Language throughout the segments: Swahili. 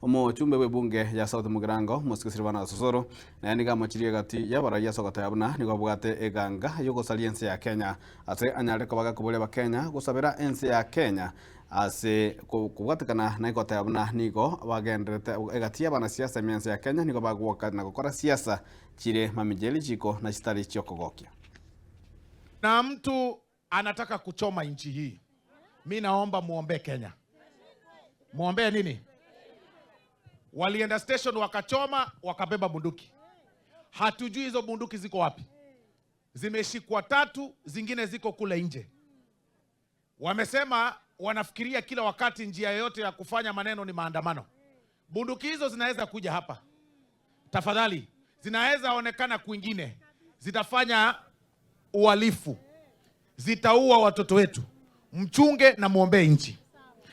Omochumbe bwe bunge ya South Mugirango Mosike Silvana Osoro naye nigo amochirie egati y'abarai ase ogoteba buna nigo abwate eganga y'ogosaria ense ya Kenya ase anyare koba gakoboria abakenya gosabera ense ya Kenya ase kobwatekana na egoteba buna nigo bagenderete egati y'abanasiasa ime ense ya Kenya nigo bagwoka na gokora siasa chire mamincha y'erichiko na chitari chiokogokia. Na mtu anataka kuchoma nchi hii, mi naomba muombe Kenya. Muombe nini? Walienda station wakachoma, wakabeba bunduki. Hatujui hizo bunduki ziko wapi. Zimeshikwa tatu, zingine ziko kule nje. Wamesema wanafikiria kila wakati njia yoyote ya kufanya maneno ni maandamano. Bunduki hizo zinaweza kuja hapa, tafadhali, zinaweza onekana kwingine, zitafanya uhalifu, zitaua watoto wetu. Mchunge na muombee nchi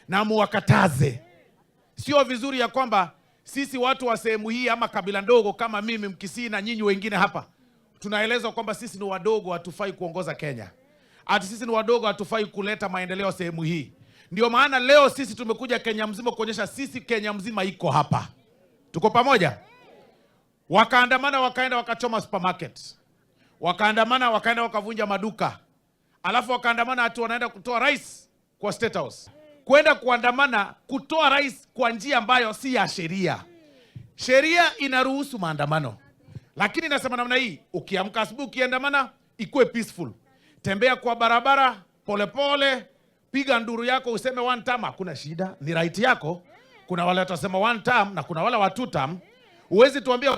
na muwakataze. Sio vizuri ya kwamba sisi watu wa sehemu hii ama kabila ndogo kama mimi Mkisii na nyinyi wengine hapa tunaelezwa kwamba sisi ni wadogo, hatufai kuongoza Kenya, ati sisi ni wadogo, hatufai kuleta maendeleo sehemu hii. Ndio maana leo sisi tumekuja Kenya mzima kuonyesha sisi Kenya mzima iko hapa, tuko pamoja. Wakaandamana, wakaenda wakachoma supermarket, wakaandamana, wakaenda wakavunja maduka, alafu wakaandamana hatu wanaenda kutoa rais kwa State House, kwenda kuandamana kutoa rais kwa njia ambayo si ya sheria. Sheria inaruhusu maandamano, lakini nasema namna hii, ukiamka asubuhi ukiandamana, ikuwe peaceful, tembea kwa barabara polepole pole, piga nduru yako useme one term, hakuna shida, ni right yako. Kuna wale watasema one term na kuna wale wa two term. Huwezi tuambia